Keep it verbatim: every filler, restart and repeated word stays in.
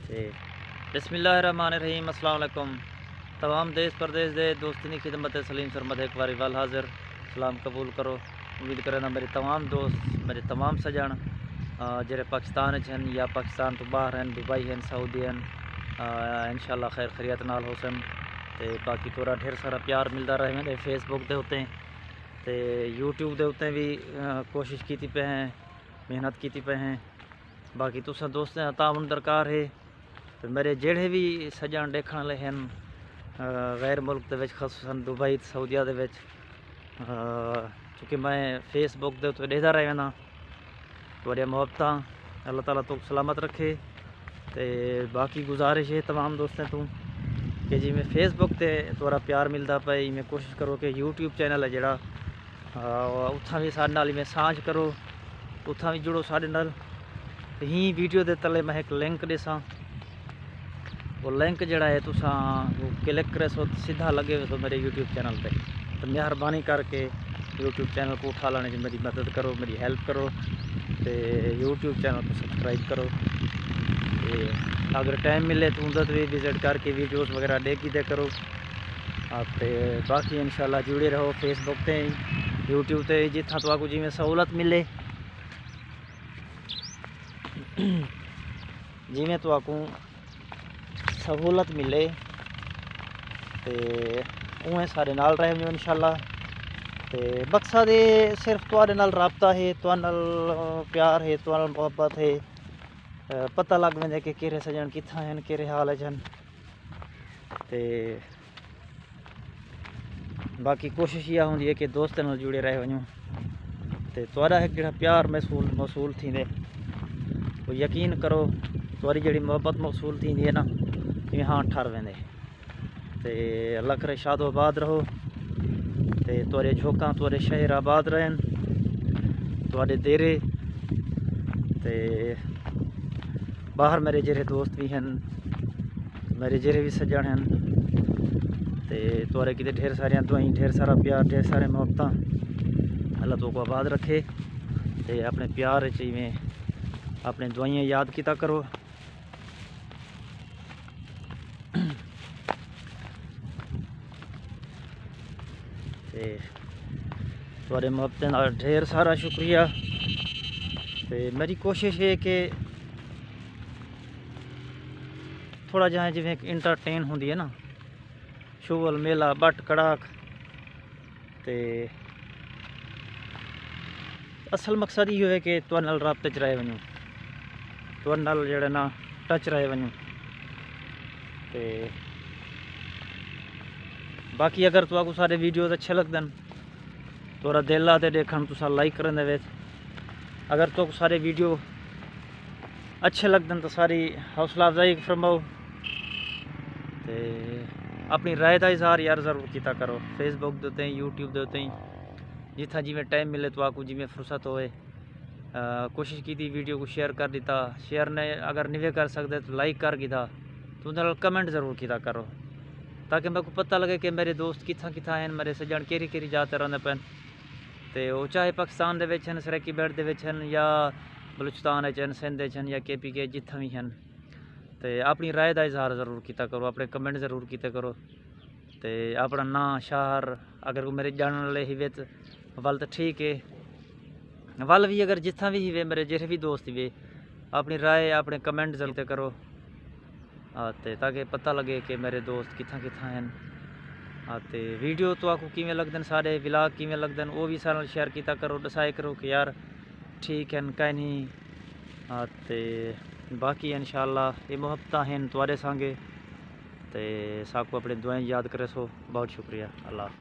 تے بسم اللہ الرحمن الرحیم۔ السلام علیکم۔ تمام دیس پردیس دے دوستیں دی خدمت سلیم سرمد ہک واری ول حاضر۔ سلام قبول کرو۔ امید کریندا میرے تمام دوست، میرے تمام سڄݨ، آ، جیڑھے پاکستان وچ ہن یا پاکستان توں ٻاہر ہن، دبئی ہن، سعودی ہن، آ، انشاءاللہ خیر خیریت نال ہوسن۔ تے باقی تہاݙا ڈھیر سارا پیار ملدا رہے ویندے فیس بک دے اتے تے یوٹیوب دے اتے وی، آ، کوشش کیتی پئے ہیں، محنت کیتی پئے ہیں۔ باقی تساں دوستیں دا تعاون درکار ہے۔ تے میرے جیڑھے وی سڄݨ ݙیکھݨ والے ہن، آ، غیر ملک دے وچ، خصوصاً دبئی تے سعودیہ دے وچ، آ، کیونکہ میں فیس بک دے اتے ݙیہدا رہ وینداں۔ تہاݙیاں محبتاں، اللہ تعالیٰ تہاکوں سلامت رکھے۔ تے باقی گزارش ہے تمام دوستیں توں کہ جیویں فیس بک تے تہاݙا پیار ملدا پئے، ایویں کوشش کرو کہ یوٹیوب چینل ہے جیڑھا، آ، اتھاں وی ساݙے نال ایویں سانجھ کرو، اتھاں وی جڑو ساݙے نال۔ تے ہیں ویڈیو دے تلے میں ہک لنک ݙیساں، وہ لنک جیڑھا ہے تساں وہ کلک کریسو تے سدھا لڳے ویسو میرے یوٹیوب چینل تے۔ تے مہربانی کر کے یوٹیوب چینل کوں اٹھا لیݨ وچ میری مدد کرو، میری ہیلپ کرو تے یوٹیوب چینل کوں سبسکرائب کرو۔ تے اگر ٹائم ملے تو اندر تے وی وزٹ کر کے ویڈیوز وغیرہ ݙیکھ گھدے کرو۔ آ، تے باقی انشاءاللہ جڑے رہو فیس بک تے، یوٹیوب تے، جتھاں تہاکوں جیویں سہولت ملے، جیویں تہاکوں سہولت ملے تے اونویں ساݙے نال رہ ونڄو انشاءاللہ۔ تے مقصد اے صرف تہاݙے نال رابطہ ہے، تہاݙے نال پیار ہے، تہاݙے نال محبت ہے۔ پتہ لڳ ویندے کہ کیڑھے سڄݨ کتھاں ہن، کیڑھے حال وچ ہن۔ تے باقی کوشش ایہا ہوندی ہے کہ دوستاں نال جڑے رہ ونڄوں تے تہاݙا ہک جیڑھا پیار محصول، موصول تھیندے، وہ یقین کرو تہاݙی جیڑھی محبت موصول تھیندی ہے نا، ایویں ہاں ٹھر ویندے۔ تے اللہ کرے شاد و آباد رہو تے تہاݙے جھوکاں، تہاݙے شہر آباد رہن، تہاݙے دیرے تے ٻاہر میرے جیڑھے دوست وی ہن، میرے جیڑھے وی سڄݨ ہن، تے تہاݙے کیتے ڈھیر ساریاں دعائیں، ڈھیر سارا پیار، ڈھیر سارے محبتاں۔ اللہ تہاکوں آباد رکھے۔ تے اپݨے پیار وچ ایویں اپݨے دعائیاں یاد کیتا کرو۔ تے تہاݙے محبتیں دا ڈھیر سارا شکریہ۔ تے میری کوشش ہے کہ تھوڑا جہاں جیویں ہک انٹرٹین ہوندی ہے نا، شغل میلہ، بٹ کڑاک، تے اصل مقصد ایہو ہے کہ تہاݙے نال رابطے چ رہ ونڄوں، تہاݙے نال جیڑھا نا ٹچ رہ ونڄوں۔ تے باقی اگر تہاکوں سارے ویڈیوز اچھے لڳدن، تہاݙا دل آ تے ݙیکھݨ، تساں لائک کریندے ویچ۔ اگر تہاکوں سارے ویڈیو اچھے لڳدن تاں ساری حوصلہ افزائی فرماؤ۔ تے اپݨی رائے دا اظہار یار ضرور کیتا کرو، فیس بک دے اتے، یوٹیوب دے اتے، جتھاں جیویں ٹائم ملے تہاکوں، جیویں فرصت ہوئے۔ آ، کوشش کیتی ویڈیو کوں شیئر کر ݙتا، شیئر نے اگر نوے کر سڳدے تو لائک کر گھدا، تے اوندے نال کمنٹ ضرور کیتا کرو، تاکہ میکوں پتہ لڳے کہ میرے دوست کتھاں کتھاں ہن، میرے سڄݨ کیڑھی کیڑھی جاہ تے رہندے پئن۔ تے او چاہے پاکستان دے وچ ہن، سرائیکی بیلٹ دے وچ ہن، یا بلوچستان وچ ہن، سندھ وچ ہن، یا کے پی کے جتھاں وی ہن۔ تے اپݨی رائے دا اظہار ضرور کیتا کرو، اپݨے کمنٹ ضرور کیتے کرو۔ تے اپݨا ناں، شہر، اگر کوئی میرے ڄاݨݨ والے ہیوے تے ول تاں ٹھیک ہے، ول وی اگر جتھاں وی ہیوے، میرے جیڑھے وی دوست ہیوے، اپݨی رائے، اپݨے کمنٹ ضرور کیتے کرو۔ آ، تے تاکہ پتہ لڳے کہ میرے دوست کتھاں کتھاں ہن۔ آ، تے ویڈیو تہاکوں کیویں لڳدن، سارے ولاگ کیویں لڳدن، او وی سارے نال شیئر کیتا کرو، ݙسائے کرو کہ یار ٹھیک ہن کائنی۔ آ، تے باقی انشاءاللہ اے محبتاں ہن تہاݙے سانگے، تے ساکوں اپݨے دعائیں یاد کریسو۔ بہت شکریہ، اللہ حافظ۔